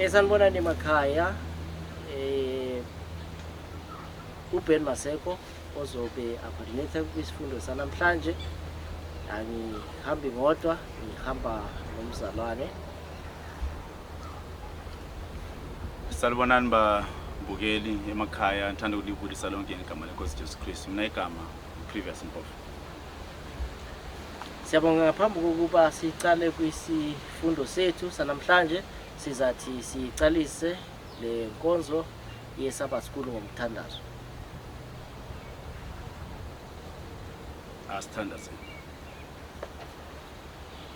Sanibonani emakhaya. uBen Maseko ozobe a-coordinator kwisifundo sanamhlanje. Angihambi ngodwa, ngihamba nomzalwane. Salibonani babukeli emakhaya, ngithanda ukulibulisa lonke ngegama lenkosi Jesu Kristu. Mina igama Previous Mpofu. Siyabonga. Ngaphambi kokuba sicale kwisifundo sethu sanamhlanje, sizathi sicalise le nkonzo yeSabbath School ngomthandazo. Asithandaze.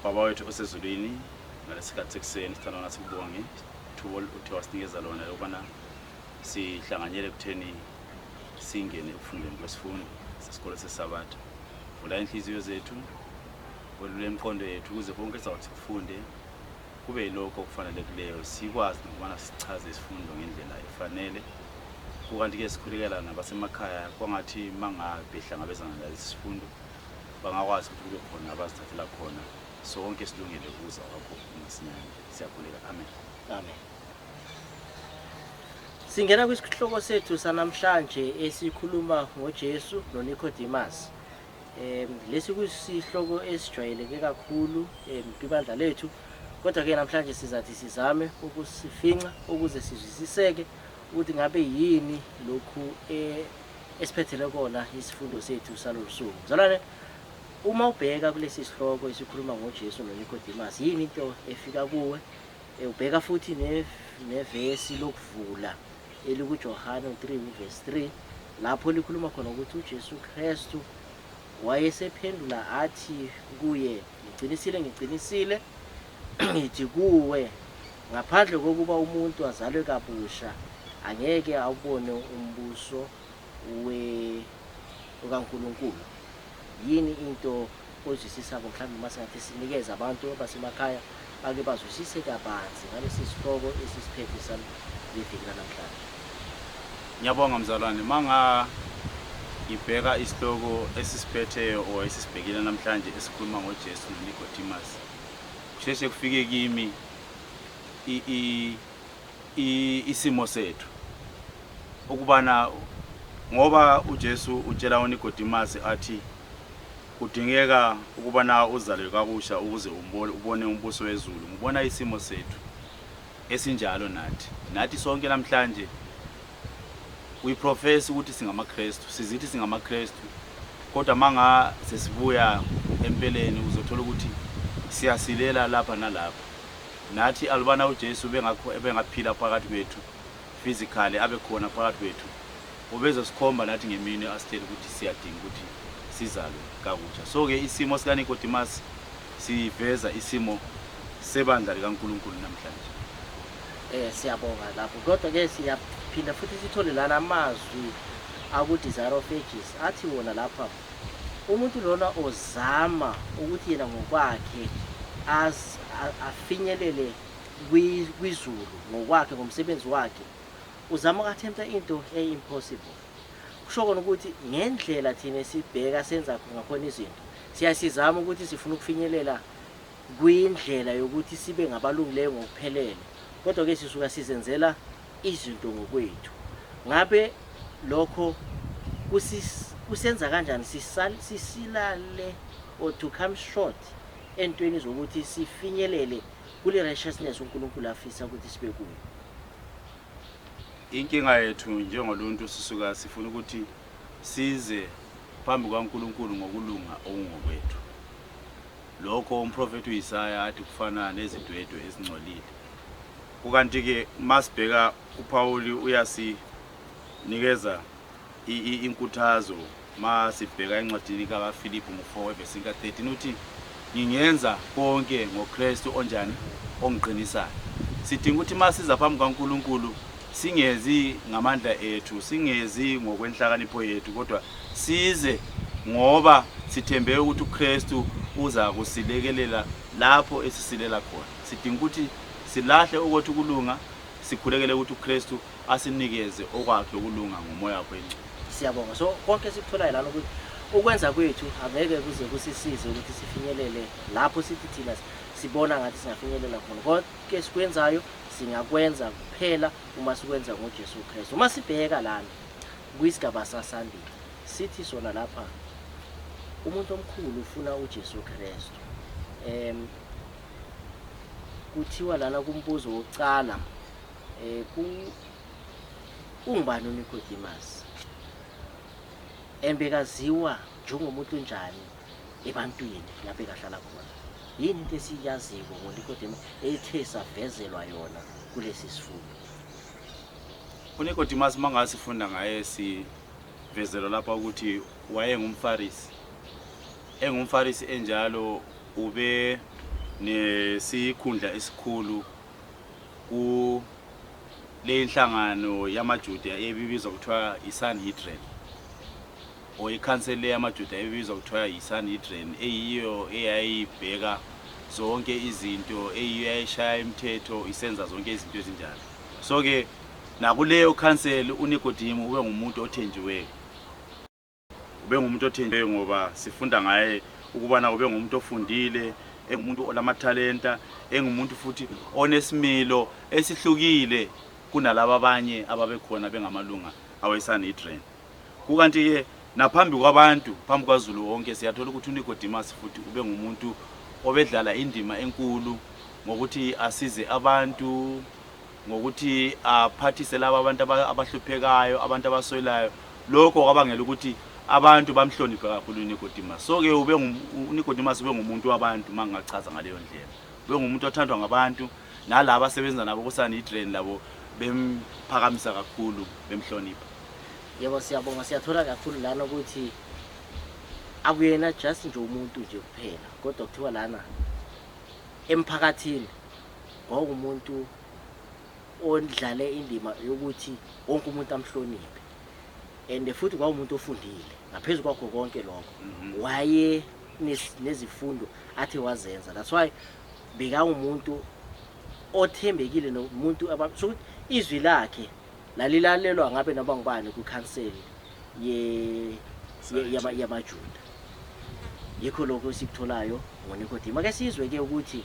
Baba wethu osezulwini, ngalesikhathi sekuseni sithanda ukuthi sikubonge ithuba uthe wasinikeza lona lokubana sihlanganyele ekutheni singene ekufundeni kwesifundo sesikole seSabatha. Vula inhliziyo zethu, welule imiqondo yethu ukuze konke sizawuthi kufunde kube yilokho okufanelekileyo, sikwazi nokubana sichaze isifundo ngendlela efanele. Kukanti-ke sikhulekela nabasemakhaya, kwangathi mangabe behlangabezana nalesi sifundo bangakwazi ukuthi kube khona abazithathela khona. Sonke silungele ukuza kwakho masinyane. Siyakhuleka, amen. Amen. Singena kwisihloko sethu sanamhlanje esikhuluma ngoJesu noNicodemus. Lesi kuyisihloko esijwayeleke kakhulu kwibandla lethu, kodwa ke namhlanje sizathi sizame ukusifinca ukuze sizwisiseke ukuthi ngabe yini lokhu esiphethele kona isifundo sethu salolu suku. Mzalwane, uma ubheka kulesi sihloko esikhuluma ngoJesu noNicodemus, yini into efika kuwe? Ubheka futhi nevesi lokuvula elikuJohane 3 verse 3, lapho likhuluma khona ukuthi uJesu Kristu wayesephendula athi kuye, ngiqinisile, ngiqinisile ngithi kuwe, ngaphandle kokuba umuntu azalwe kabusha angeke awubone umbuso kaNkulunkulu. Yini into ozwisisako mhlawumbe uma singathi sinikeze abantu abasemakhaya bake bazwisise kabanzi ngalesi sihloko esisiphethe saleviki lanamhlanje? Ngiyabonga mzalwane. Manga ngibheka isihloko esisiphetheyo or esisibhekile namhlanje esikhuluma ngoJesu noNicodemus, kusheshe kufike kimi isimo sethu ukubana ngoba uJesu utshela uNicodemus athi kudingeka ukubana uzalwe kabusha ukuze ubone umbuso wezulu. Ngibona isimo sethu esinjalo nathi sonke namhlanje. We profess ukuthi singamaKristu, sizithi singamaKristu, kodwa manga sesibuya empeleni uzothola ukuthi siyasilela lapha nalapha. Nathi alubana uJesu bengakho ebengaphila phakathi kwethu physically, abe khona phakathi kwethu, ubezosikhomba nathi ngemini asitshele ukuthi siyadinga ukuthi sizalwe kakutsha. So ke isimo sikaNicodemus siveza isimo sebandla likaNkulunkulu namhlanje. Siyabonga lapho, kodwa ke siyaphinda futhi sithole lana amazwi aku Desire of Ages athi wona lapha umuntu lona ozama ukuthi yena ngokwakhe afinyelele kwizulu ngokwakhe ngomsebenzi wakhe, uzama uku-attempta into e-impossible. Kusho kona ukuthi ngendlela thina esibheka senza ngakhona izinto, siyasizama ukuthi sifuna ukufinyelela kwindlela yokuthi sibe ngabalungileyo ngokuphelele, kodwa ke sisuka sizenzela izinto ngokwethu. Ngabe lokho kusenza kanjani sisilale or to come short entweni zokuthi sifinyelele kule righteousness uNkulunkulu afisa ukuthi sibe kuyo? Inkinga yethu njengoluntu, sisuka sifuna ukuthi size phambi kukaNkulunkulu ngokulunga okungokwethu. Lokho umprofethi uIsaya athi kufana nezidwedwe ezingcolile. Kukanti-ke masibheka uPauli uyasinikeza inkuthazo masibheka encwadini kaFilipi ngo4 verse ka13, uthi ngingenza konke ngoKristu onjani ongiqinisayo. Sidinga ukuthi masiza phambi kaNkulunkulu singezi ngamandla ethu, singezi ngokwenhlakanipho yethu, kodwa size ngoba sithembe ukuthi uKristu uza kusilekelela lapho esisilela khona. Sidinga ukuthi silahle ukuthi ukulunga, sikhulekele ukuthi uKristu asinikeze okwakhe ukulunga ngomoya wakhe oyingcwele. Siyabonga. So konke esikutholayo lana ukuthi ukwenza kwethu angeke kuze kusisize ukuthi sifinyelele lapho sithi thina sibona ngathi singafinyelela khona. Konke esikwenzayo Singakwenza kuphela uma sikwenza ngoJesu Kristu. Uma sibheka lana kwisigaba sasambili, sithi sona lapha umuntu omkhulu ufuna uJesu Kristu. Kuthiwa lana kumbuzo wokucala ku ungubani uNicodemus? Embekaziwa njengomuntu onjani ebantwini lapho ekahlala khona? Yini into esiyaziko ngoNicodemus ethe savezelwa yona kulesi sifundo? UNicodemus mangasifunda ngaye sivezelwa lapha ukuthi wayengumFarisi. EngumFarisi enjalo ube nesikhundla esikhulu ku le inhlangano yamaJuda ebibizwa kuthiwa iSanhedrin, or ikhanseli yamaJuda ebibizwa kuthiwa iSanhedrin, eyiyo eyayibheka zonke izinto, eyiyo eyayishaya imithetho, isenza zonke izinto ezinjalo. So ke nakuleyo khanseli uNikodemu ube ngumuntu othenjiweyo. Ube ngumuntu othenjiweyo ngoba sifunda ngaye ukubana ube ngumuntu ofundile, engumuntu olamathalenta, engumuntu futhi onesimilo esihlukile kunalaba abanye ababekhona bengamalunga aweSanhedrin. Kukanti-ke naphambi kwabantu, phambi kwaZulu wonke, siyathola ukuthi uNicodemus futhi ube ngumuntu obedlala indima enkulu ngokuthi asize abantu, ngokuthi aphathise laba abantu abahluphekayo, abantu abaswelayo. Lokho kwabangela ukuthi abantu bamhloniphe kakhulu uNicodemus. So ke uNicodemus ube ngumuntu wabantu, uma ngingachaza ngaleyo ndlela. Ube ngumuntu othandwa ngabantu, nalaba asebenza nabo kuSanhedrin labo bemphakamisa kakhulu, bemhlonipha. Yebo, siyabonga. Siyathola kakhulu lana ukuthi akuyena just nje umuntu nje kuphela, kodwa kuthiwa lana emphakathini kwakuwumuntu odlale indima yokuthi wonke umuntu amhloniphe, and futhi kwawumuntu ofundile. Ngaphezu kwakho konke lokho, waye nezifundo athe wazenza. That's why bekawumuntu othembekile nomuntu so ukuthi izwi lakhe lalilalelwa ngabe noma ngubani kwikhanseli yamaJuda. Yikho lokho esikutholayo ngoNikodemu. Ake sizwe ke ukuthi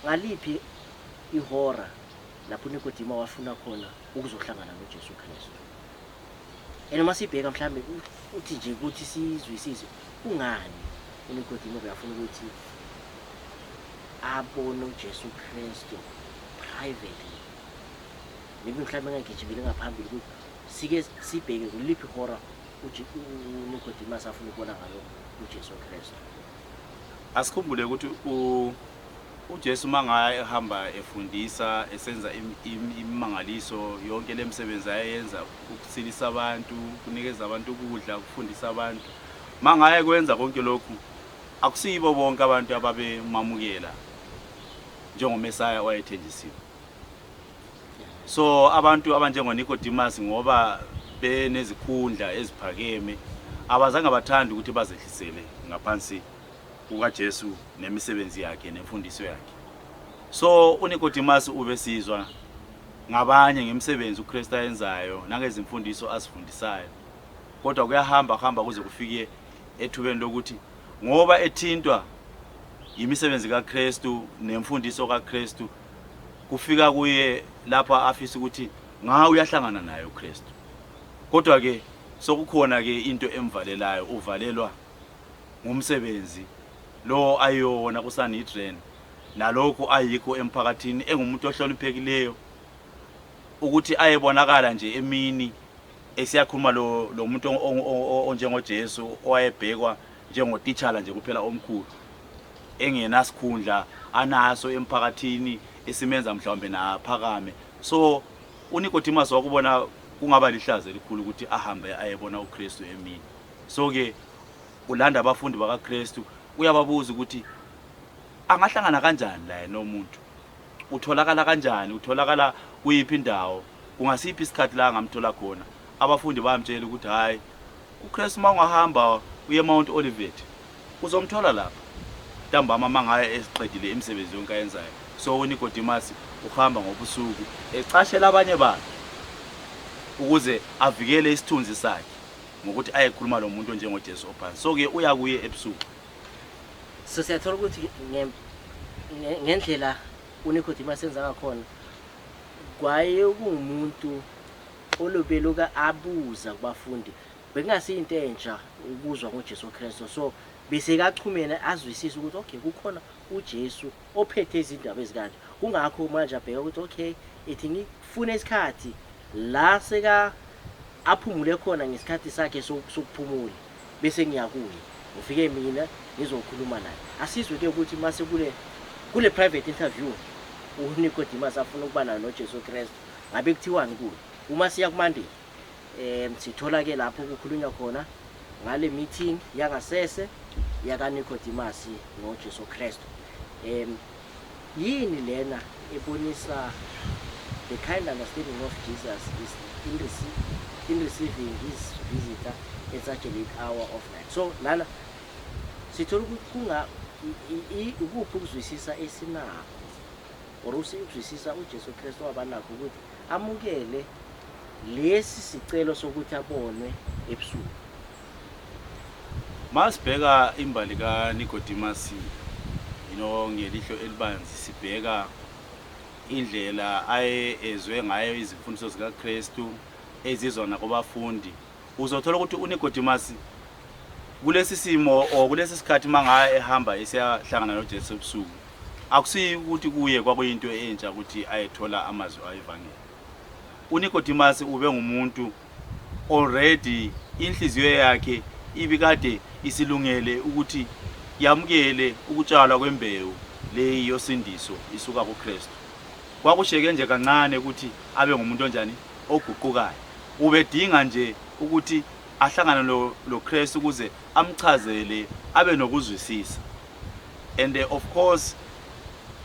ngaliphi ihora lapho uNikodemu wafuna khona ukuzohlangana noJesu Kristu. And uma sibheka mhlambe uthi nje ukuthi sizwisise kungani uNikodemu bekafuna ukuthi abone uJesu Kristu privately. Maybe mhlambe engagijimeli ngaphambili ukuthi sike sibheke kuliphi ihora uNicodemus afuna ukubona ngalo uJesu Kristu. Asikhumbule ukuthi uJesu mangaye ehamba efundisa, esenza imimangaliso, yonke lemisebenzi ayenza, ukusilisa abantu, ukunikeza abantu ukudla, ukufundisa abantu, mangaye kwenza konke lokhu, akusibo bonke abantu ababemamukela njengoMesaya owayethenjisiwe. So abantu abanjengoNicodemus, ngoba benezikhundla eziphakeme, abazange bathande ukuthi bazehlisele ngaphansi kukaJesu nemisebenzi yakhe nemfundiso yakhe. So uNicodemus ubesizwa ngabanye ngemisebenzi uKristu ayenzayo nangezimfundiso azifundisayo, kodwa kuyahamba hamba kuze kufike ethubeni lokuthi ngoba ethintwa imisebenzi kaKristu nemfundiso kaKristu, kufika kuye lapha afisa ukuthi nga uyahlangana naye uKristu. Kodwa ke sokukhona ke into emvalelayo, uvalelwa ngumsebenzi lo ayona kuSanhedrin nalokho ayikho emphakathini, engumuntu ohloniphekileyo, ukuthi ayebonakala nje emini esiyakhuluma lo muntu onjengoJesu owayebhekwa njengotitshala nje kuphela omkhulu, engenasikhundla anaso emphakathini esimenza mhlawumbe naphakame. So uNicodemus wakubona kungaba lihlazo elikhulu ukuthi ahambe ayebona uKristu emini. So ke ulanda abafundi bakaKristu, uyababuza ukuthi angahlangana kanjani la yena umuntu, utholakala kanjani, utholakala kuyiphi indawo, kungasiphi isikhathi la angamthola khona. Abafundi bayamtshela ukuthi hayi, uKristu uma ungahamba uye eMount Olivet uzomthola lapha ntambama mangaye esiqedile imisebenzi yonke ayenzayo. So uNicodemus uhamba ngobusuku ecashela abanye bakhe ukuze avikele isithunzi sakhe ngokuthi ayekhuluma lo muntu onjengoJesu ophansi. So ke uya kuye ebusuku. So siyathola ukuthi ngendlela uNicodemus enza ngakhona, kwaye kuwumuntu olobeluka abuza kubafundi, bekungasiyinto entsha ukuzwa ngoJesu Kristu. So besekachumene azwisise ukuthi okay, kukhona uJesu ophethe izindaba ezikanje. Kungakho manje abheka ukuthi okay, ithi ngifune isikhathi la seka aphumule khona ngesikhathi sakhe sokuphumula, bese ngiyakuye, ngifike mina ngizokhuluma naye. Asizwe ke ukuthi mase kule private interview uNicodemus afuna ukuba nayo noJesu Kristu, ngabe kuthiwani kuye? Uma siya kuMonday, sithola ke lapho kukhulunywa khona ngale meeting yangasese yakaNicodemus noJesu Kristu. Yini lena ebonisa the kind understanding of Jesus is in receiving his visitor at such a late hour of night? So lana sithola ukuthi kunga ukuphi ukuzwisisa esinakho or ukuzwisisa uJesu Kristu wabanakho ukuthi amukele lesi sicelo sokuthi abonwe ebusuku. Masibheka imbali kaNicodemus, ngelihlo elibanzi, sibheka indlela aye ezwe ngayo izimfundiso zikaKristu ezizwa nakubafundi, uzothola ukuthi uNicodemus kulesi simo or kulesi sikhathi mangaye ehamba esiyahlangana noJesu ebusuku, akusiyi ukuthi kuye kwakuyinto entsha ukuthi ayethola amazwi ayevangeli. uNicodemus ube ngumuntu already inhliziyo yakhe ibikade isilungele ukuthi yamukele ukutshalwa kwembewu leyi yosindiso isuka kuKristu. Kwakusheke nje kancane ukuthi abe ngumuntu onjani, oguqukayo. Ubedinga nje ukuthi ahlangane loKristu ukuze amchazele, abe nokuzwisisa. And of course,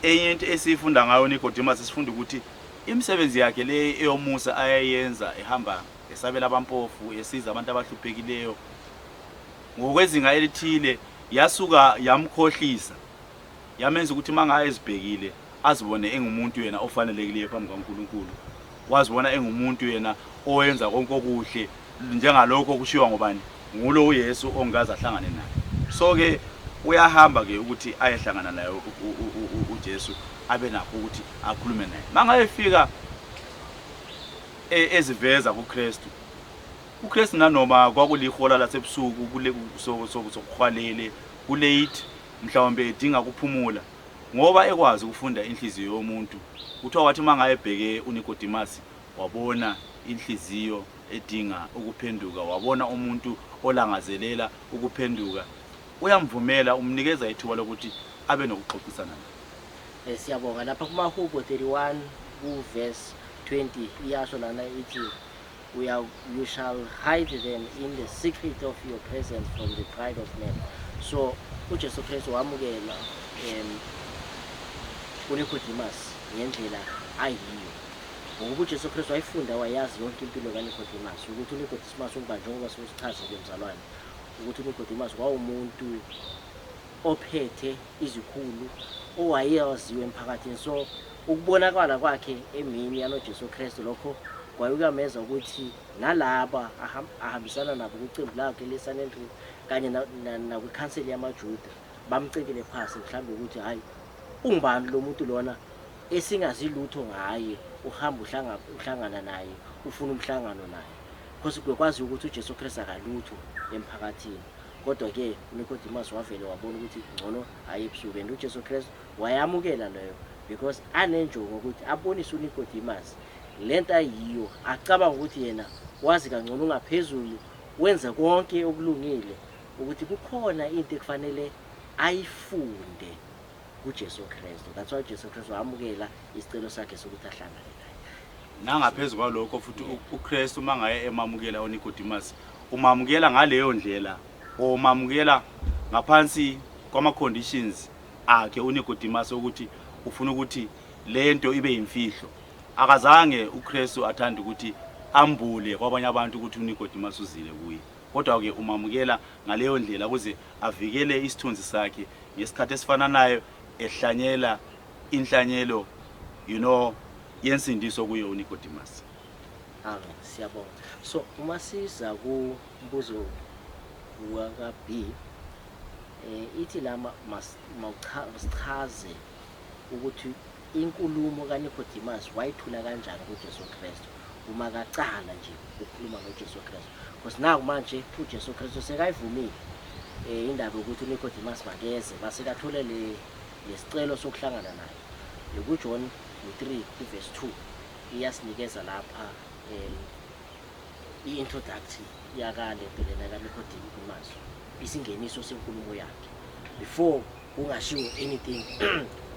enye into esiyifunda ngayo uNicodemus, sifunda ukuthi imisebenzi yakhe le eyomusa ayeyenza, ehamba esabela abampofu, esiza abantu abahluphekileyo, ngokwezinga elithile yasuka yamkhohlisa, yamenza ukuthi mangaye ezibhekile azibone engumuntu yena ofanelekileyo phambi kaNkulunkulu, wazibona engumuntu yena owenza konke okuhle njengalokho okushiwa ngobani, ngulo uYesu ongaze ahlangane naye. So ke uyahamba ke ukuthi ayehlangana naye uJesu, abe nakho ukuthi akhulume naye. Mangaye fika eziveza kuKristu, uKristu nanoma kwakulihola lasebusuku, kule sokuhwalele, kulate, mhlawumbe edinga ukuphumula, ngoba ekwazi ukufunda inhliziyo yomuntu, kuthiwa wathi mangaye ebheke uNicodemus wabona inhliziyo edinga ukuphenduka, wabona umuntu olangazelela ukuphenduka, uyamvumela, umnikeza ithuba lokuthi abe nokuxoxisana naye. Siyabonga. Lapha kumaHubo 31 ku verse 20 iyasho lana ithi, you shall hide them in the secret of your presence from the pride of men. So uJesu Kristu wamukela uNicodemus ngendlela ayiyo, ngokuba uJesu Kristu wayifunda, wayazi yonke impilo kaNicodemus, ukuthi uNicodemus ungubani, njengoba siwusichazile mzalwane ukuthi uNicodemus kwawumuntu ophethe izikhulu owayewaziwe emphakathini. So ukubonakala kwakhe emini yanoJesu Kristu, lokho kwayukamenza ukuthi nalaba ahambisana nabo kwicembu lakhe le-Sanhedrin kanye nakwikhanseli yamaJuda bamcekele phasi, mhlawumbe ukuthi hayi, ungubani lo muntu lona esingazi lutho ngaye, uhamba uhlangana naye, ufuna umhlangano naye, because kwekwazi ukuthi uJesu Kristu akalutho emphakathini. Kodwa ke uNicodemus wavele wabona ukuthi ngcono aye ebusuku, and uJesu Kristu wayamukela leyo because anenjongo ukuthi abonise uNicodemus lento ayiyo, acabanga ukuthi yena wazi kangcono, ungaphezulu, wenza konke okulungile, ukuthi kukhona into ekufanele ayifunde kuJesu Kristu. That's why uJesu Kristu wamukela isicelo sakhe sokuthi ahlangane naye. Nangaphezu kwalokho futhi, uKristu mangaye emamukela uNicodemus, umamukela ngaleyo ndlela, umamukela ngaphansi kwama conditions akhe uNicodemus ukuthi ufuna ukuthi lento ibe yimfihlo. Akazange uKristu athande ukuthi ambule kwabanye abantu ukuthi uNicodemus uzile kuye, kodwa ke umamukela ngaleyo ndlela ukuze avikele isithunzi sakhe, ngesikhathi esifananayo ehlanyela inhlanyelo yensindiso kuye uNicodemus. Amen, siyabonga. So uma siza kumbuzo waka B, ithi la masichaze ukuthi Inkulumo kaNicodemus wayithula kanjani kuJesu Kristu uma kacala nje ukukhuluma noJesu Kristu, because naku manje uJesu Kristu sekayivumile indaba yokuthi uNicodemus makeze masekathole le lesicelo sokuhlangana naye. KuJohn 3 verse 2 iyasinikeza lapha i-introduction yakale nto lena kaNicodemus, isingeniso senkulumo yakhe before kungashiwo anything.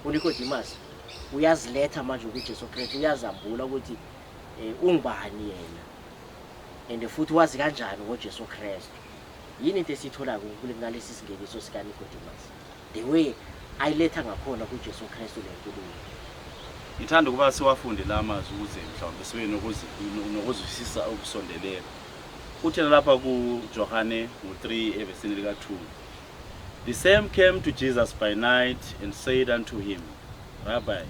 uNicodemus uyaziletha manje kuJesu Kristu, uyazambula ukuthi ungubani yena and futhi wazi kanjani ngoJesu Kristu. Yini into esiyitholayo ngalesi singeniso sikaNicodemus, the way ayiletha ngakhona kuJesu Kristu le nkulumo? Ngithanda ukuba siwafunde la mazwi ukuze mhlawumbe sibe nokuzwisisa okusondeleyo. Uthi lapha kuJohane ngo-3 evesini lika-2, "The same came to Jesus by night and said unto him, Rabbi,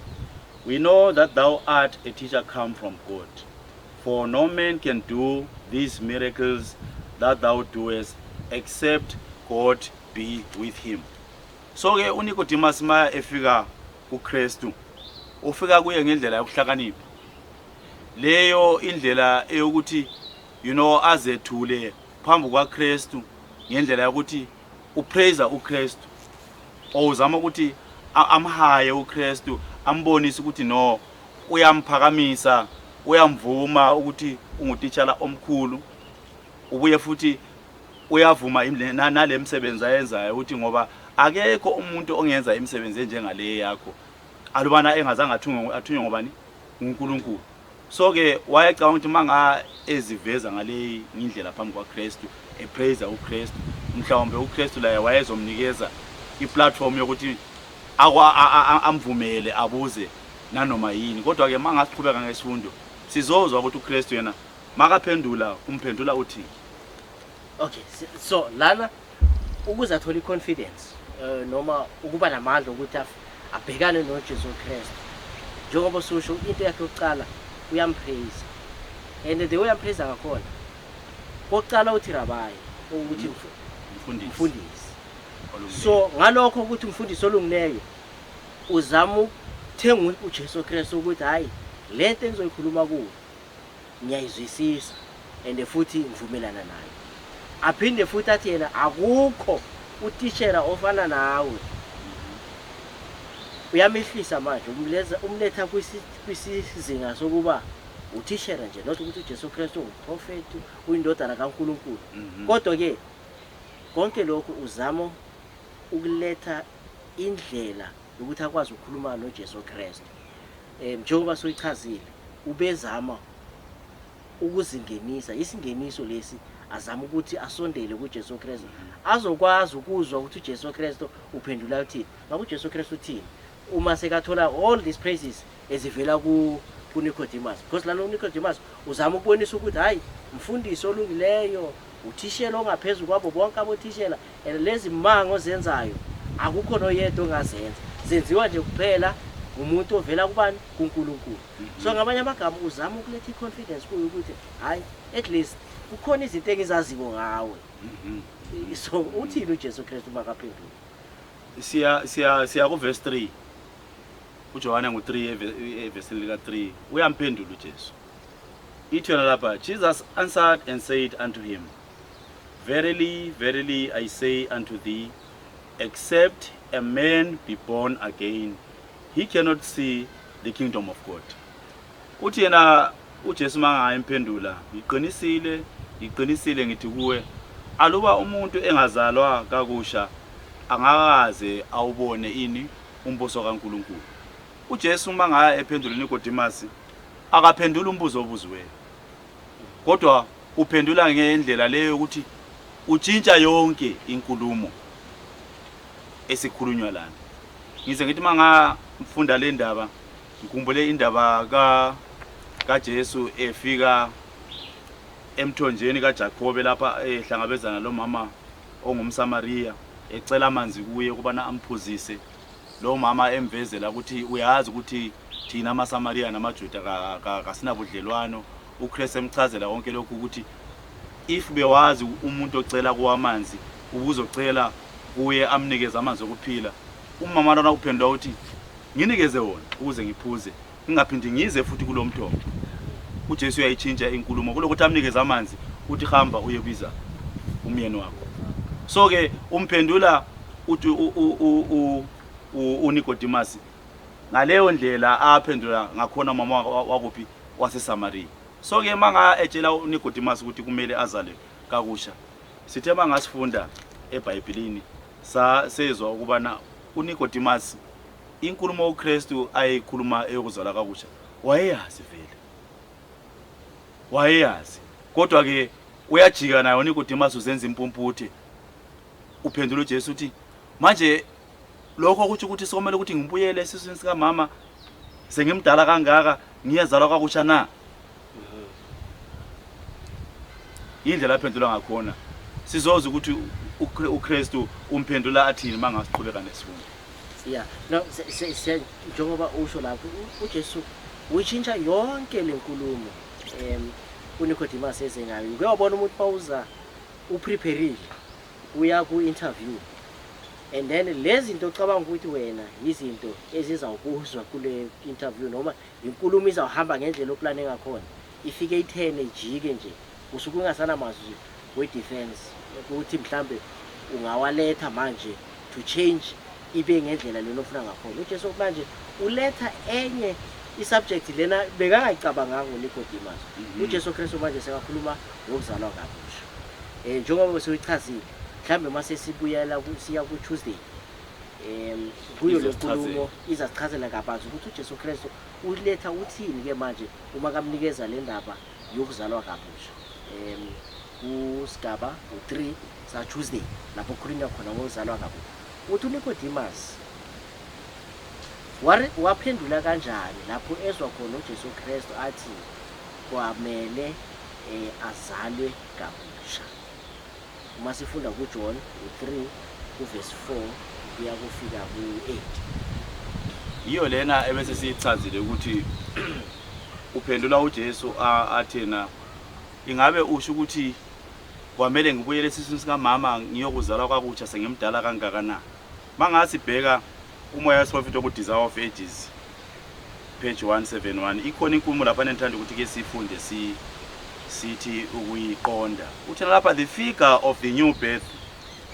we know that thou art a teacher come from God, for no man can do these miracles that thou doest except God be with him." So ke uNicodemus ma efika kuKristu, ufika kuye ngendlela yokuhlakanipha, leyo indlela eyokuthi azethule phambi kwaKristu ngendlela yokuthi upraise uKristu, owuzama ukuthi amhaye uKristu, ambonise ukuthi no, uyamphakamisa, uyamvuma ukuthi ungutitshala omkhulu. Ubuye futhi uyavuma nale misebenzi ayenzayo, ukuthi ngoba akekho umuntu ongenza imisebenzi enjengale yakho alubana engazange athunywe ngobani? UNkulunkulu. So ke wayecabanga ukuthi manga eziveza ngale indlela phambi kwaKristu, epraise uKristu, mhlawumbe uKristu laye wayezomnikeza iplatform yokuthi amvumele abuze nanoma yini. Kodwa ke mangasiqhubeka ngesifundo, sizozwa ukuthi uKristu yena makaphendula, umphendula uthi Okay, so lana ukuze athole i-confidence noma ukuba namandla ukuthi abhekane noJesu Kristu, njengoba ususho, into yakhe yokuqala uyampraise, and the way uyampraise ngakhona, kokuqala uthi Rabbi, ukuthi Mfundisi. Mfundisi. Olungileyo. So ngalokho ukuthi umfundisi olungileyo, uzama ukuthenga uJesu Kristu ukuthi hayi, lento engizoyikhuluma kuwe ngiyayizwisisa and futhi ngivumelana nayo. Aphinde futhi athi yena akukho utishera ofana nawe. Uyamehlisa manje, umletha kwisizinga sokuba uthishera nje, not ukuthi uJesu Kristu ungumprofeti, uyindodana kaNkulunkulu. Kodwa ke konke lokhu uzama ukuletha indlela yokuthi akwazi ukukhuluma noJesu Kristu. Njengoba soyichazile, ubezama ukuzingenisa, isingeniso lesi azama ukuthi asondele kuJesu Kristu, azokwazi ukuzwa ukuthi uJesu Kristu uphendula uthini. Ngabe uJesu Kristu uthini uma sekathola all these praises ezivela ku kuNicodemus? Because lana uNicodemus uzama ukubonisa ukuthi hayi, mfundisi olungileyo, uthishela ongaphezulu kwabo bonke abothishela, and lezi mango ozenzayo akukho noyedwa ongazenza, zenziwa nje kuphela umuntu ovela kubani? KuNkulunkulu. So ngamanye amagama uzama ukuletha i-confidence kuyo ukuthi hayi, at least kukhona izinto engizaziko ngawe. So uthini uJesu Kristu makaphendula? Siya ku verse 3, uJohane ngo3 evesini lika 3, uyamphendula uJesu. Ithi yona lapha, "Jesus answered and said unto him, Verily, verily, I say unto thee, except a man be born again, he cannot see the kingdom of God." Uthi yena uJesu mangayemphendula, "Ngiqinisile, ngiqinisile ngithi kuwe, aluba umuntu engazalwa kakusha, angakaze awubone ini? Umbuso kaNkulunkulu." uJesu mangaya ephendula uNicodemus, akaphendula umbuzo obuziweyo, kodwa uphendula ngendlela leyo ukuthi utshintsha yonke inkulumo esikhulunywa lana. Ngize ngithi mangafunda le ndaba, ngikhumbule indaba ka kaJesu efika emthonjeni kaJakobe, lapha ehlangabezana lo mama ongumSamaria, ecela amanzi kuye ukubana amphuzise. Lo mama emvezela ukuthi uyazi ukuthi thina amaSamaria namaJuda kasinabudlelwano. uKristu emchazela konke lokhu ukuthi if bewazi umuntu ocela kuwamanzi, ubuzocela kuye amnikeze amanzi okuphila. Umama lona uphendula ukuthi Nginikeze wona ukuze ngiphuze, ngingaphindi ngize futhi kulo mthombo. UJesu uyayitshintsha inkulumo kulokuthi amnikeze amanzi, uthi hamba uyebiza umyeni wakho. So ke umphendula uthi uNicodemus ngaleyo ndlela aphendula ngakhona umama wakuphi waseSamaria. So ke manga etshela uNicodemus ukuthi kumele azale kakusha, sithe mangasifunda eBhayibhelini sezwa ukubana uNicodemus inkulumo uKristu ayeyikhuluma eyokuzalwa kakusha wayeyazi vele, wayeyazi. Kodwa ke uyajika naye uNicodemus uzenza impumputhe, uphendula uJesu uthi manje lokho kusho ukuthi sokumele ukuthi ngibuyele esiswini sikamama sengimdala kangaka ngiyazalwa kakusha na? Indlela aphendula ngakhona sizoza ukuthi uKristu umphendula athini mangasiqhubeka nesifundo. Yeah, no, njengoba usho lapho uJesu uyitshintsha yonke lenkulumo uNicodemus eze ngayo. Uke wabona umuntu mawuza uprepareile uya ku-interview and then lezi zinto ocabanga ukuthi wena izinto ezizawubuzwa kule interview noma inkulumo izawuhamba ngendlela oplane ngakhona, ifike ithene ijike nje, usuke ungasanamazwi we-defense ukuthi mhlambe ungawaletha manje to change ibe ngendlela lena ofuna ngakhona. UJesu manje uletha enye i-subject lena bekangayicabanganga uNicodemus. UJesu Kristu manje sekakhuluma ngokuzalwa kabusha. Njengoba bese uyichazile, mhlambe mase sibuyela siya ku-Tuesday kuyo le nkulumo izasichazela kabanzi ukuthi uJesu Kristu uletha uthini ke manje uma kamnikeza le ndaba yokuzalwa kabusha kusigaba u3 sa Tuesday lapho kukhulunywa khona ngokuzalwa kabusha. Uthi uNicodemus waphendula kanjani lapho ezwa khona uJesu Kristu athi kwamele azalwe kabusha? Uma sifunda kuJohn u3 kuverse 4 kuya kufika ku8. Yiyo lena ebese siyichazile ukuthi uphendula uJesu athena ingabe usho ukuthi kwamele ngibuyele esiswini sikamama ngiyokuzalwa kwakutsha sengimdala kangaka na? Mangasi bheka umoya wesiprofethi ku Desire of Ages page 171, ikhona inkulumo lapha enithanda ukuthi ke sifunde sithi ukuyiqonda. Uthi lapha, the figure of the new birth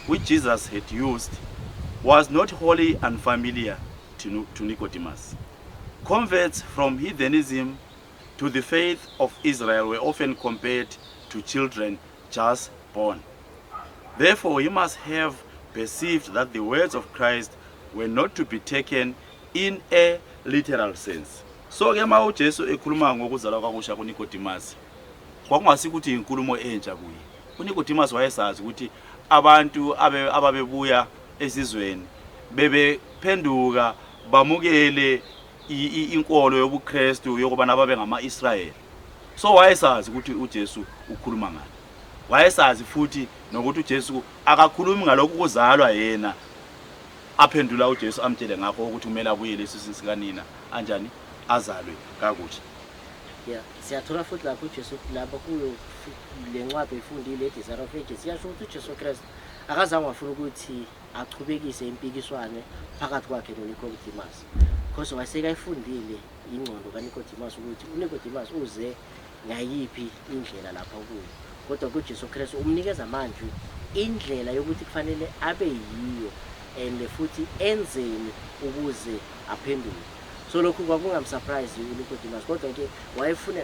which Jesus had used was not wholly unfamiliar to Nicodemus. Converts from heathenism to the faith of Israel were often compared to children just born. Therefore, he must have perceived that the words of Christ were not to be taken in a literal sense. So ke ma uJesu ekhuluma ngokuzalwa kwakusha kuNicodemus, kwakungasi ukuthi inkulumo entsha kuye. uNicodemus wayesazi ukuthi abantu ababebuya esizweni bebephenduka bamukele inkolo yobuKristu yokubana babe ngama-Israyeli. So wayesazi ukuthi uJesu ukhuluma ngani. Wayesazi futhi nokuthi uJesu akakhulumi ngalokhu kuzalwa yena aphendula uJesu amtshele ngakho ukuthi kumele abuyele esiswini sikanina anjani azalwe kakutsha. Yeah, siyathola futhi lapho uJesu lapho kuyo le ncwadi oyifundile Desire of Ages iyasho ukuthi uJesu Kristu akazange wafuna ukuthi achubekise impikiswane phakathi kwakhe noNicodemus, because wayesekayifundile ingqondo kaNicodemus ukuthi uNicodemus uze ngayiphi indlela lapha kuyo. Kodwa kuJesu Kristu umnikeza manje indlela yokuthi kufanele abe yiyo and futhi enzeni ukuze aphenduke. So lokhu kwakungamsurprise uNicodemus, kodwa ke wayefuna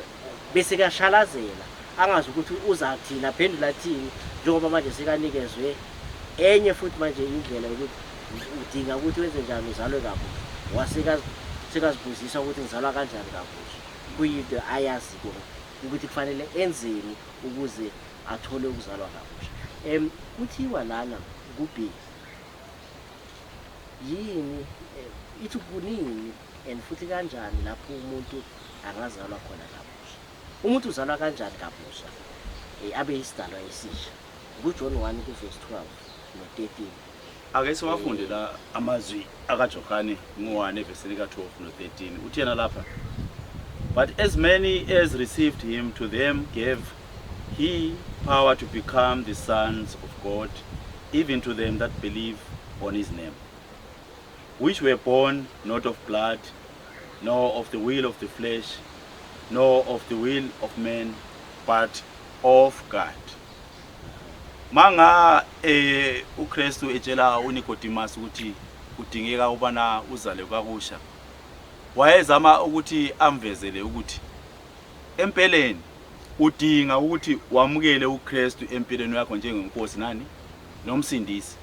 bese kuyashalazela angazi ukuthi uzathini, aphendula athini, njengoba manje sekanikezwe enye futhi manje indlela yokuthi udinga ukuthi wenze njani uzalwe kabusha. Wasekazibuzisa ukuthi ngizalwa kanjani kabusha, kuyinto ayazi ukuthi kufanele enzeni ukuze athole ukuzalwa kabusha. Kuthiwa lana ku-B yini, ithi kunini and futhi kanjani lapho umuntu angazalwa khona kabusha? Umuntu uzalwa kanjani kabusha abe isidalwa esisha? KuJohn 1 kuverse 12 no-13. Ake siwafunde la amazwi akaJohane ngo-1 evesini ka-12 no-13. Uthi yena lapha, but as many as received him, to them gave he power to become the sons of God, even to them that believe on his name, Which were born not of blood, nor of the will of the flesh, nor of the will of man, but of God. Manga uKristu etshela uNicodemus ukuthi kudingeka ubana uzalwe kakusha, wayezama ukuthi amvezele ukuthi empeleni udinga ukuthi wamukele uKristu empilweni yakho njengenkosi nani nomsindisi.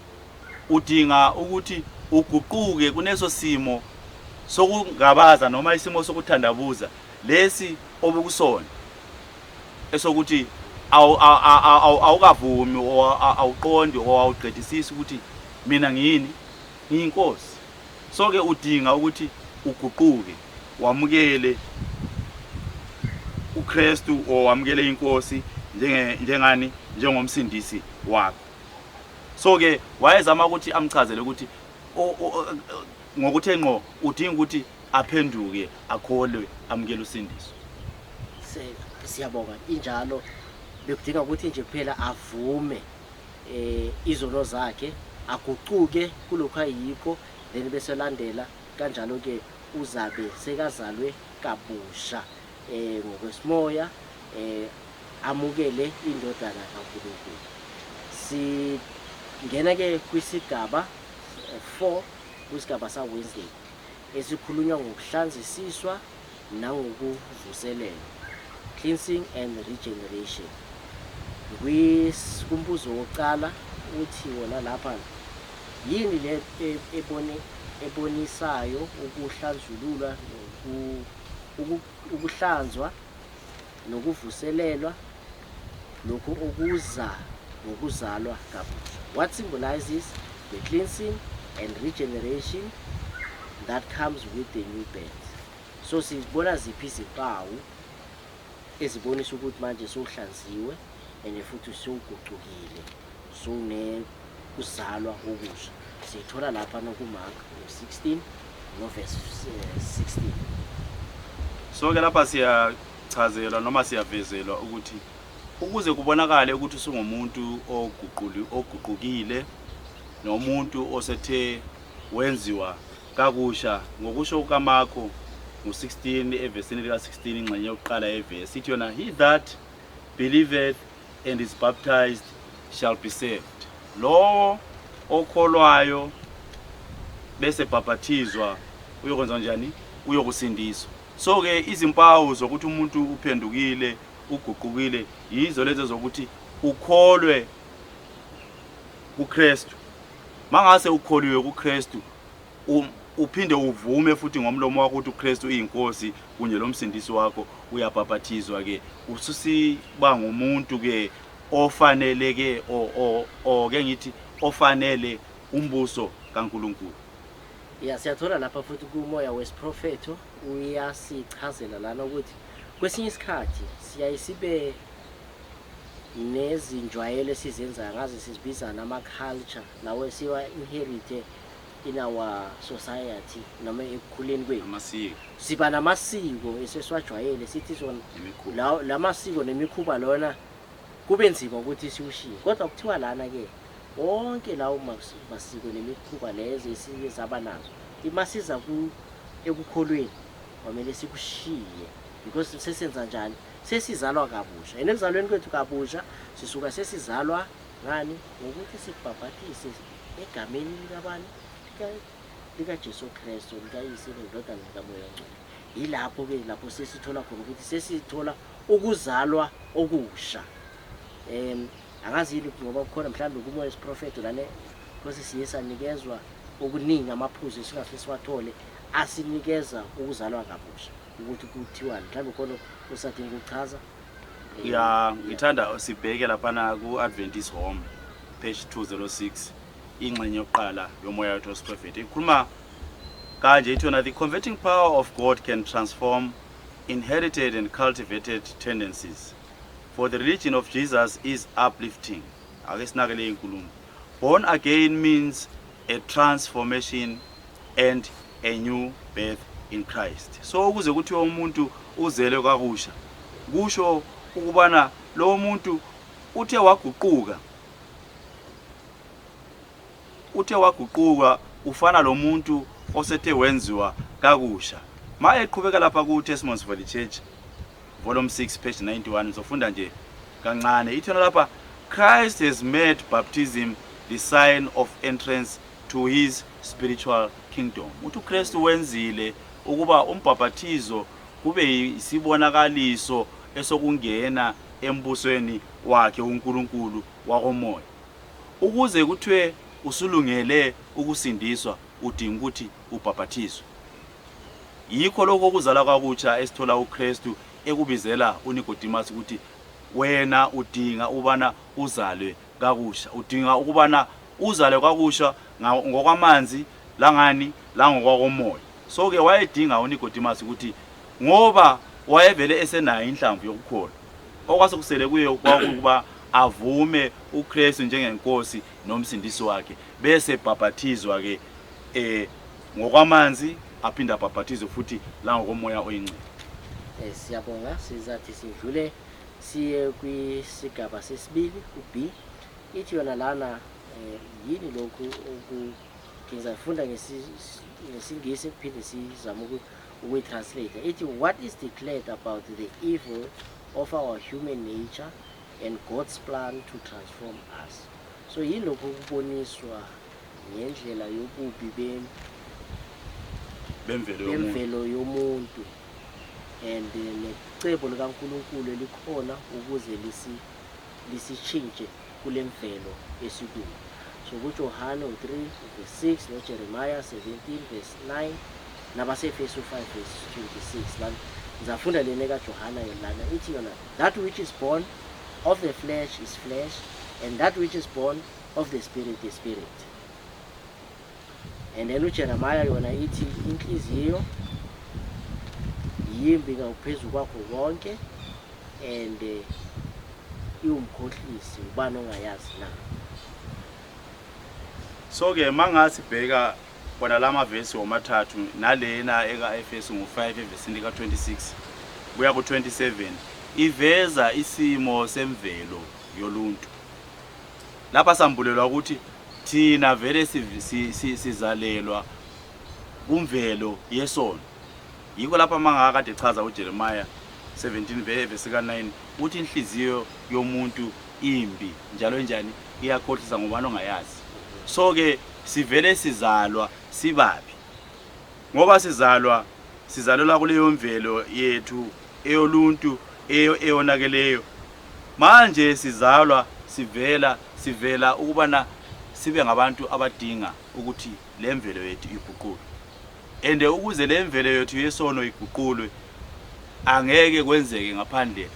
Udinga ukuthi uguquke kuneso simo sokungabaza noma isimo sokuthandabuza lesi obukusona esokuthi awukavumi awuqondi o awuqedisisi ukuthi mina ngiyini, ngiyinkosi. So ke udinga ukuthi uguquke, wamukele uKristu o wamukele inkosi njenge njengani njengomsindisi wakho. So ke wayezama ukuthi amchazele ukuthi ngokuthe ngqo udinga ukuthi aphenduke, akholwe, amukele usindiso. Siyabonga. Injalo, bekudinga ukuthi nje kuphela avume izono zakhe, aguquke kulokhu ayikho, then bese landela kanjalo ke uzabe sekazalwe kabusha ngokwesimoya, amukele indodana kaNkulunkulu. Singena ke kwisigaba 4, kwisigaba sa Wednesday esikhulunywa ngokuhlanzisiswa nangokuvuselelwa, cleansing and regeneration. Kumbuzo wokuqala uthi wona lapha, yini le ebonisayo ukuhlanzululwa ukuhlanzwa nokuvuselelwa lokhu okuza ngokuzalwa kabusha? What symbolizes the cleansing and regeneration that comes with the new birth? So sibona ziphi izimpawu ezibonisa ukuthi manje sowuhlanziwe and futhi sowuguqukile, sowune kuzalwa okusha? Siyithola lapha nokuMark 16 no-verse 16. So ke lapha siyachazelwa noma siyavezelwa ukuthi ukuze kubonakale ukuthi usungumuntu oguquli oguqukile nomuntu osethe wenziwa kakusha, ngokusho kukaMarko ngo-16 evesini lika-16, ingxenye yokuqala yevesi ithi yona, "He that believeth and is baptized shall be saved." Lowo okholwayo bese bhabhathizwa uyokwenza njani? Uyokusindiswa. So ke izimpawu zokuthi umuntu uphendukile, uguqukile, yizo lezo zokuthi ukholwe kuKristu. Mangase ukholiwe kuKristu, uphinde uvume futhi ngomlomo wakho ukuthi uKristu uyinkosi kunye lomsindisi wakho, uyabhabhathizwa ke, ususiba ngumuntu ke ofanele ke o ke ngithi ofanele umbuso kaNkulunkulu. Ya, siyathola lapha futhi kumoya wesiprofetho uyasichazela lana ukuthi kwesinye isikhathi siyaye sibe nezinjwayelo esizenzayo, ngaze sizibiza nama-culture lawo siwa-inherite in our society noma ekukhuleni kwethu. Amasiko. Siba namasiko esesiwajwayele, sithi sona Nemikhuba. La masiko nemikhuba lona kube nzima ukuthi siwushiye, kodwa kuthiwa lana ke wonke lawo masiko nemikhuba lezo esiye saba nazo, imasiza ku ekukholweni kwamele sikushiye, because sesenza njani? Sesizalwa kabusha, and ekuzalweni kwethu kabusha sisuka sesizalwa ngani? Ngokuthi sibhabhatise egameni likabani? LikaJesu Kristu, likaYise, neNdodana, likaMoya oNgcwele. Yilapho ke lapho sesithola khona ukuthi sesithola ukuzalwa okusha. Angazi yini ngoba kukhona mhlawumbe kumoya wesiprofetho lana, because siye sanikezwa okuningi, amaphuzu esingase siwathole asinikeza ukuzalwa kabusha ukuthi kuthiwani. Mhlawumbe khona usadinga ukuchaza. Ya, ngithanda sibheke laphana ku-Adventist Home, page 206, ingxenye yokuqala yomoya wethu wesiprofethi ikhuluma kanje, ithi yona, "The converting power of God can transform inherited and cultivated tendencies, for the religion of Jesus is uplifting." Ake sinake le inkulumo. Born again means a transformation and a new birth in Christ. So ukuze kuthiwe umuntu uzelwe kakusha, kusho ukubana lo muntu uthe waguquka, uthe waguquka, ufana lo muntu osethe wenziwa kakusha. Ma eqhubeka lapha ku Testimonies for the Church volume 6 page 91, ngizofunda nje kancane. Ithona lapha, Christ has made baptism the sign of entrance to his spiritual kingdom. Uthi uKristu wenzile ukuba umbhaphathizo kube isibonakaliso esokungena embusweni wakhe uNkulunkulu wakomoya. Ukuze kuthiwe usulungele ukusindiswa, udinga ukuthi ubhaphathizwe. Yikho lokho okuzalwa kwakutsha esithola uKristu ekubizela uNicodemus ukuthi wena udinga ukubana uzalwe kakusha, udinga ukubana uzalwe kwakusha ngokwamanzi langani langokwakomoya. So ke wayedinga uNicodemus ukuthi ngoba wayevele esenayo inhlamvu yokukholwa, okwase kusele kuye kwakuba avume uKristu njengenkosi nomsindisi wakhe, bese bhaphathizwa ke ngokwamanzi, aphinde abhaphathizwe futhi la ngokomoya oyingcwele. Siyabonga. Sizathi sidlule siye kwisigaba sesibili, u-B. Ithi yona lana, yini lokhu oku ngizayifunda ngesiNgisi kuphinde sizame ukuyi-translate. Ithi, what is declared about the evil of our human nature and God's plan to transform us? So yini lokhu okuboniswa ngendlela yobubi bemvelo yomuntu, bemvelo yomuntu and necebo likaNkulunkulu elikhona ukuze lisitshintshe kule mvelo esikuyo? So kuJohane 3 verse 6, noJeremiah 17 verse 9, nabaseEfesu 5 verse 26. Lana ngizafunda lena kaJohana lana. Ithi yona, that which is born of the flesh is flesh, and that which is born of the spirit is spirit. And then uJeremiah yona ithi, inhliziyo yimbi ngaphezu kwakho konke and iwumkhohlisi, ubani ongayazi na? So ke mangathi bheka kona lamavesi womathathu nalena eka-Efesu ngo-5 evesini ka-26 kuya ku-27, iveza isimo semvelo yoluntu. Lapha sambulelwa ukuthi thina vele sizalelwa kumvelo yesono. Yikho lapha mangakade echaza uJeremiah 17 verse ka-9 uthi inhliziyo yomuntu imbi njalo njani, iyakhohlisa, ngobani ongayazi? So ke sivele sizalwa sibabi, ngoba sizalwa sizalelwa kuleyo mvelo yethu eyoluntu eyonakeleyo. Manje sizalwa sivela ukubana sibe ngabantu abadinga ukuthi le mvelo yethu iguqulwe. And ukuze le mvelo yethu yesono iguqulwe, angeke kwenzeke ngaphandle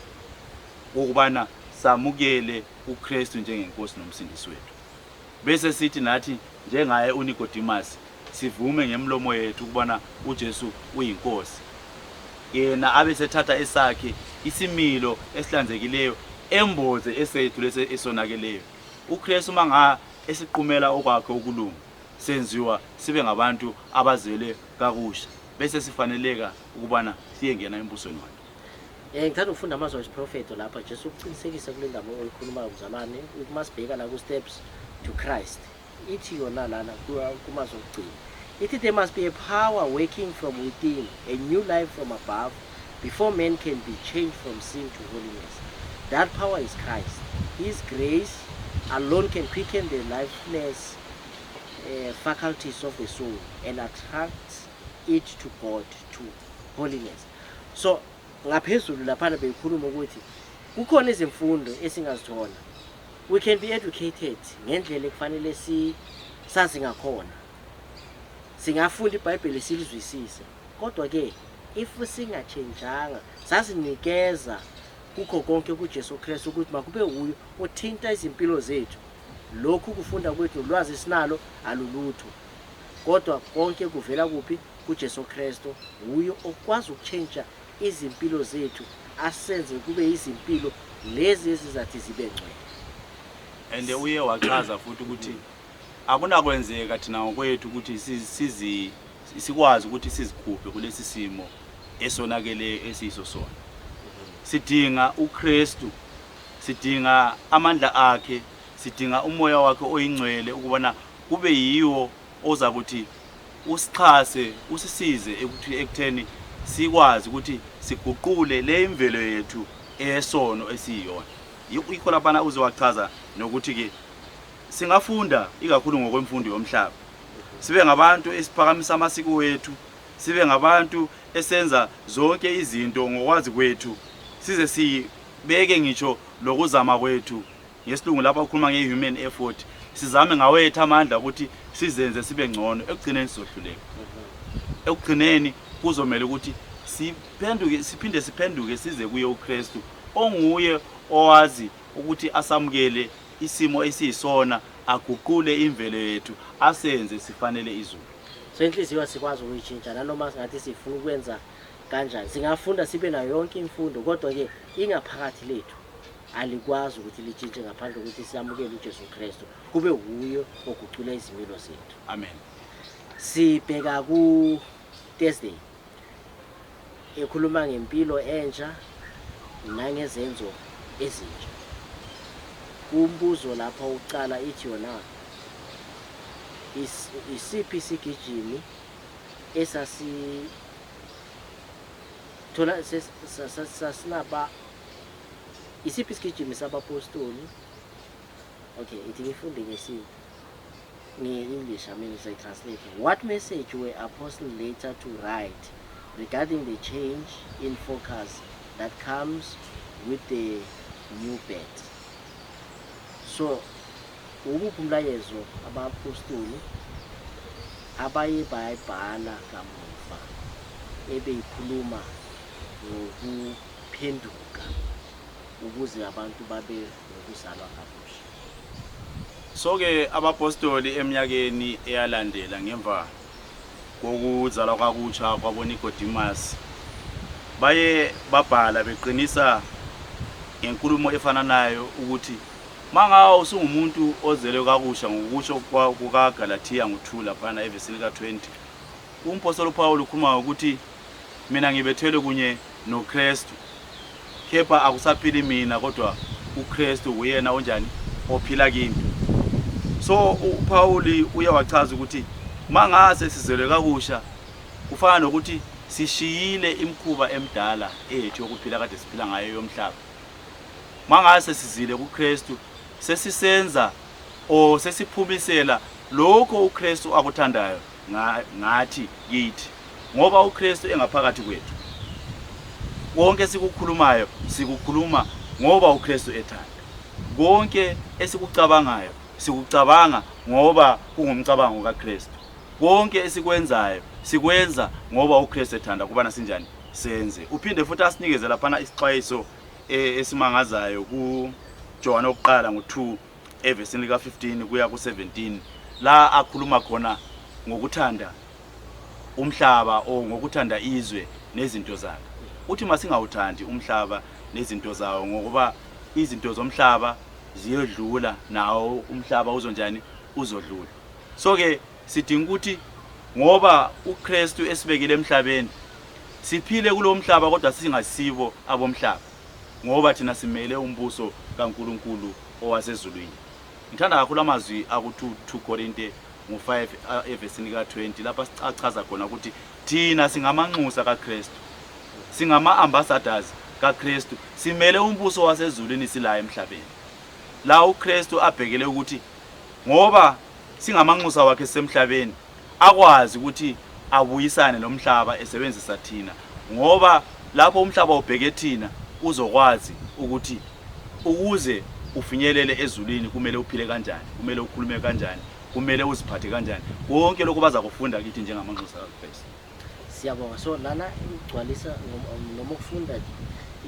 kokubana samukele uKristu njengenkosi nomsindisi wethu, bese sithi nathi njengaye uNicodemus sivume ngemlomo yethu ukubana uJesu uyinkosi, yena abe sethatha esakhe isimilo esihlanzekileyo emboze esethu lesi esonakeleyo. uKristu manga esiqumela okwakhe ukulunga, senziwa sibe ngabantu abazelwe kakusha, bese sifaneleka ukubana siyengena embusweni wakhe. Ngithanda ukufunda amazwi esiprofeto lapha, Jesu, ukuqinisekisa kule ndaba oyikhulumayo, mzalwane. Uma sibheka la ku-Steps to Christ, ithi yona lana kumazwi okugcina, ithi, there must be a power working from within, a new life from above, before man can be changed from sin to holiness. That power is Christ. His grace alone can quicken the lifeless faculties of the soul and attract it to God, to holiness. So ngaphezulu laphana beyikhuluma ukuthi kukhona izimfundo esingazithola. We can be educated ngendlela ekufanele si sazi ngakhona, singafunda iBhayibheli silizwisise, kodwa ke if singatshentshanga sazinikeza kukho konke kuJesu Kristu ukuthi makube uyo othinta izimpilo zethu, lokhu kufunda kwethu nolwazi esinalo alulutho. Kodwa konke kuvela kuphi? KuJesu Kristu. Uyo okwazi ukutshentsha izimpilo zethu, asenze kube izimpilo lezi ezizathi zibe ngcwele. And uye wachaza futhi ukuthi akunakwenzeka thina ngokwethu ukuthi sizi sikwazi ukuthi sizikhuphe kulesi simo esonakeleyo esiyiso sona. Sidinga uKristu, sidinga amandla akhe, sidinga umoya wakhe oyingcwele ukubana kube yiwo oza kuthi Usixhase, usisize ukuthi ekutheni sikwazi ukuthi siguqule le imvelo yethu eyesono esiyiyona. Yikho laphana uzowachaza nokuthi ke singafunda ikakhulu ngokwemfundo yomhlaba, sibe ngabantu esiphakamisa amasiko wethu, sibe ngabantu esenza zonke izinto ngokwazi kwethu, size sibeke ngisho lokuzama kwethu. Ngesilungu lapha ukhuluma nge-human effort, sizame ngawethu amandla ukuthi sizenze sibe ngcono. Ekugcineni sizohluleka. Ekugcineni kuzomela ukuthi siphenduke, siphinde siphenduke size kuye uKristu, onguye owazi ukuthi asamukele isimo esiyisona, aguqule imvelo yethu, asenze sifanele izulu. So inhliziyo asikwazi ukuyitshintsha nanoma singathi sifuna ukwenza kanjani. Singafunda sibe nayo yonke imfundo, kodwa-ke ingaphakathi lethu alikwazi ukuthi litshintshe ngaphandle kokuthi siyamukele uJesu Kristu, kube wuye ogucula izimilo zethu. Amen. Sibheka ku Thursday ekhuluma ngempilo entsha nangezenzo ezintsha. Kumbuzo lapha uqala ithi yona isiphi isigijimi esasi thola sasinaba isiphi isigijimi sabapostoli? Okay, ithi ngifunde nge-English, I mean, I translate. What message were apostles later to write regarding the change in focus that comes with the new birth? So ukuphi umlayezo abapostoli abaye bayibhala kamuva ebeyikhuluma ngokuphenduka ukuze abantu babe nokuzalwa kabusha? So ke abapostoli eminyakeni eyalandela ngemva kokuzalwa kwakutsha kwaboNicodemus baye babhala beqinisa ngenkulumo efananayo ukuthi mangabe usungumuntu ozelwe kakusha, ngokusho kukaGalathiya ngo-2 laphana evesini ka-20, umpostoli uPaul ukhuluma ngokuthi mina ngibethelwe kunye noKristu, kepha akusaphili mina kodwa uKristu uyena onjani ophila kimi. So uPaul uye wachaza ukuthi mangase sizelwe kakusha kufana nokuthi sishiyile imikhuba emidala ethu yokuphila kade siphila ngayo yomhlaba. Mangase sizile kuKristu, sesisenza o sesiphumisela lokho uKristu akuthandayo ngathi kithi, ngoba uKristu engaphakathi kwethu. Konke esikukhulumayo sikukhuluma ngoba uKristu ethanda. Konke esikucabangayo sikucabanga ngoba kungumcabango kaKristu. Konke esikwenzayo sikwenza ngoba uKristu ethanda kubana sinjani senze. Uphinde futhi asinikeze laphana isixwayiso esimangazayo kuJohane okuqala ngo-2 evesini lika-15 kuya ku-17, la akhuluma khona ngokuthanda umhlaba o ngokuthanda izwe nezinto zakhe. Uthi masingawuthandi umhlaba nezinto zawo, ngokuba izinto zomhlaba ziyodlula, nawo umhlaba uzonjani uzodlula. So ke sidinga ukuthi ngoba uKristu esibekile emhlabeni, siphile kulo mhlaba kodwa singasibo abomhlaba, ngoba thina simele umbuso kaNkuluNkulu owasezulwini. Ngithanda kakhulu amazwi aku-2 Korinte ngo-5 evesini ka-20, lapha achaza khona ukuthi thina singamanxusa kaKristu, singama-ambassadors kaKristu, simele umbuso wasezulwini sila emhlabeni. La uKristu abhekele ukuthi ngoba singamanxusa wakhe semhlabeni, akwazi ukuthi abuyisane nomhlaba esebenzisa thina, ngoba lapho umhlaba ubheke thina uzokwazi ukuthi ukuze ufinyelele ezulwini kumele uphile kanjani, kumele ukhulume kanjani, kumele uziphathe kanjani. Konke lokhu baza kufunda kithi njengamanxusa kaKristu. Siyabonga. So lana ukugcwalisa noma ukufunda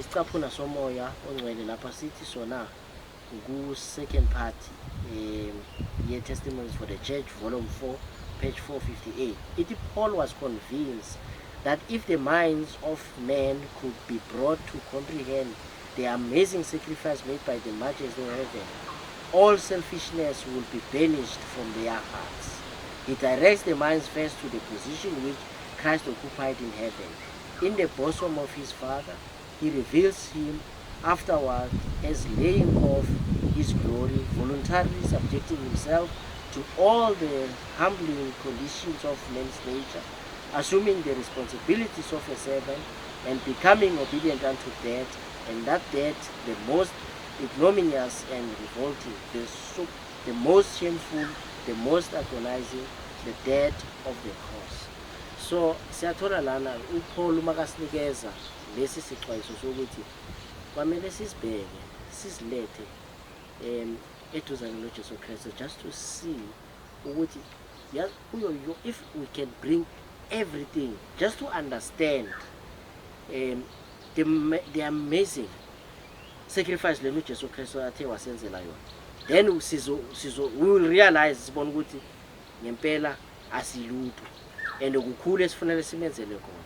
isicaphuna somoya ongcwele lapha sithi sona ku-second part ye-Testimonies for the Church, volume 4, page 458. Ithi Paul was convinced that if the minds of men could be brought to comprehend the amazing sacrifice made by the majesty of heaven, all selfishness will be banished from their hearts. He directs the minds first to the position which Christ occupied in heaven. In the bosom of his Father, he reveals him afterward as laying off his glory, voluntarily subjecting himself to all the humbling conditions of man's nature, assuming the responsibilities of a servant and becoming obedient unto death, and that death the most ignominious and revolting, the most shameful, the most agonizing, the death of the cross. So siyathola lana uPaul makasinikeza lesi sixwayiso sokuthi kwamele sizibheke, sizilethe eduzane noJesu Kristu, just to see ukuthi kuyo if we can bring everything just to understand the amazing sacrifice lena uJesu Kristu athe wasenzela yona, then sizo we will realize, sibona ukuthi ngempela asilutho and kukhulu esifanele simenzele khona.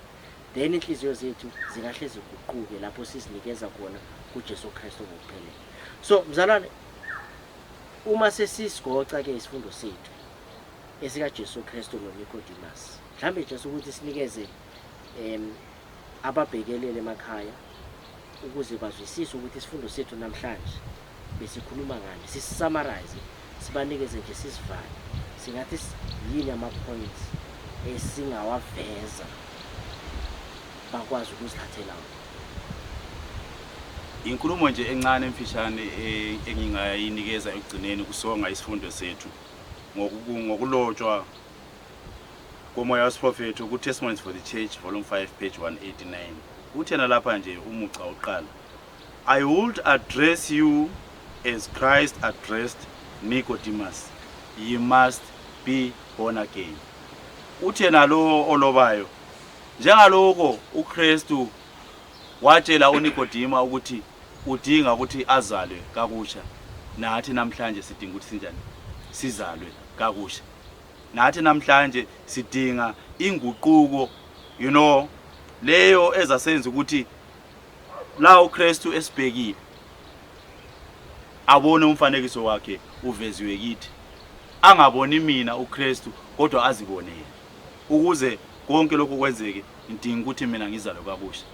Then inhliziyo zethu zingahle ziguquke lapho sizinikeza khona kuJesu Kristu ngokuphelele. So mzalwane, uma sesisigoca ke isifundo sethu esikaJesu Kristu noNicodemus, mhlambe nje ukuthi sinikeze ababhekelele emakhaya ukuze bazwisise ukuthi isifundo sethu namhlanje besikhuluma ngani, sisummarize, sibanikeze nje, sisivale, singathi yini ama-points esingawaveza bakwazi ukuzithathela wona? Inkulumo nje encane emfishane engingayinikeza ekugcineni kusonga isifundo sethu ngokulotshwa komoya wesiprofetho ku-Testimonies for the Church, volume 5, page 189. Uthena lapha nje umugca oqala, "I would address you as Christ addressed Nicodemus: you must be born again." Uthena lo olobayo, njengaloko uKristu watshela uNikodima ukuthi udinga ukuthi azalwe kakusha, nathi namhlanje sidinga ukuthi sinjani? Sizalwe kakusha. Nathi namhlanje sidinga inguquko, leyo ezasenza ukuthi la uKristu esibhekile abone umfanekiso wakhe uveziwe kithi, angaboni mina uKristu kodwa azibone yena. Ukuze konke lokhu kwenzeke, ngidinga ukuthi mina ngizalwe kakusha,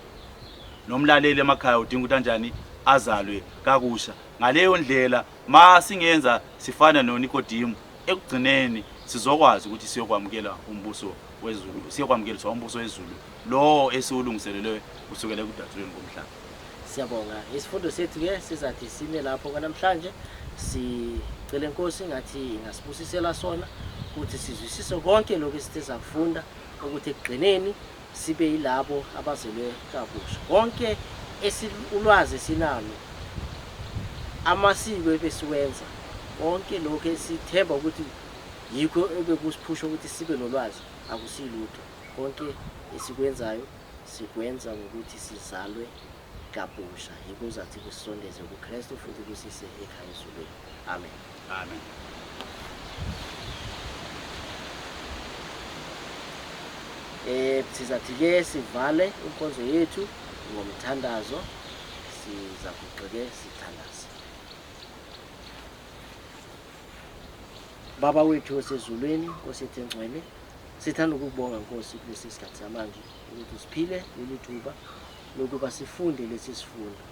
nomlaleli emakhaya udinga ukuthi kanjani? Azalwe kakusha. Ngaleyo ndlela ma singenza sifana noNikodemu, ekugcineni sizokwazi ukuthi siyokwamukela umbuso wezulu, siyokwamukeliswa umbuso wezulu lo esiwulungiselelwe kusukela ekudatshulweni komhlaba. Siyabonga. Isifundo sethu ke sizathi sime lapho namhlanje. Sicela inkosi ngathi ingasibusisela sona ukuthi sizwisise konke lokhu esithe sakufunda, ukuthi ekugcineni sibe yilabo abazelwe kabusha. Konke ulwazi esinalo, amasiko ebesiwenza, konke lokhu esithemba ukuthi yikho ebekusiphusha ukuthi sibe nolwazi, akusilutho. Konke esikwenzayo sikwenza ngokuthi sizalwe kabusha, yikho uzathi kusondeze kuKristu futhi kusise ekhaya ezulwini. Amen. Amen. Sizathi ke sivale inkonzo yethu ngomthandazo. Siza kuqeke sithandaze. Baba wethu osezulwini, Nkosi yethu engcwele, sithanda ukukubonga Nkosi kulesi sikhathi samanje ukuthi usiphile leli thuba lokuba sifunde lesi sifundo.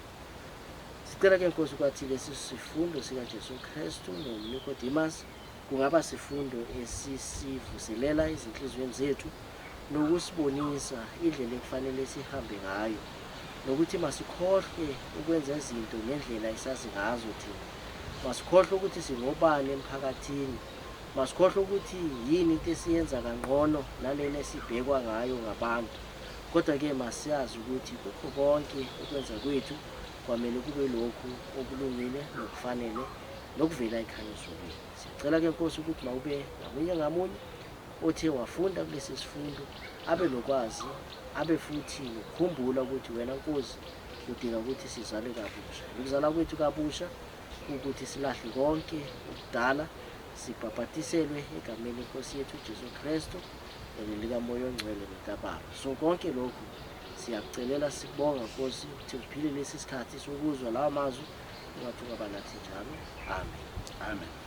Sicela ke Nkosi kwathi lesi sifundo sikaJesu Kristu noNicodemus kungaba sifundo esisivuselela ezinhliziyweni zethu nokusibonisa indlela ekufanele sihambe ngayo, nokuthi masikhohlwe ukwenza izinto ngendlela esazi ngazo thina, masikhohlwe ukuthi singobani emphakathini, masikhohlwe ukuthi yini into esiyenza kangcono nalena esibhekwa ngayo ngabantu, kodwa-ke masiyazi ukuthi kukho konke ukwenza kwethu kwamele kube lokhu okulungile nokufanele nokuvela ekhaya ezulwini. Siyacela-ke Nkosi ukuthi mawube ngamunye ngamunye othe wafunda kulesi sifundo abe nokwazi, abe futhi nokukhumbula ukuthi wena Nkosi udinga ukuthi sizalwe kabusha. Ukuzalwa kwethu kabusha ukuthi silahle konke okudala, sibhabhatiselwe egameni lenkosi yethu uJesu Kristu nelikaMoya oNgcwele nekaBaba. So konke lokhu siyakucelela, sibonga Nkosi ukuthi uphile lesi sikhathi sokuzwa lawa mazwi, ungathi ungaba nathi njalo. Amen. Amen.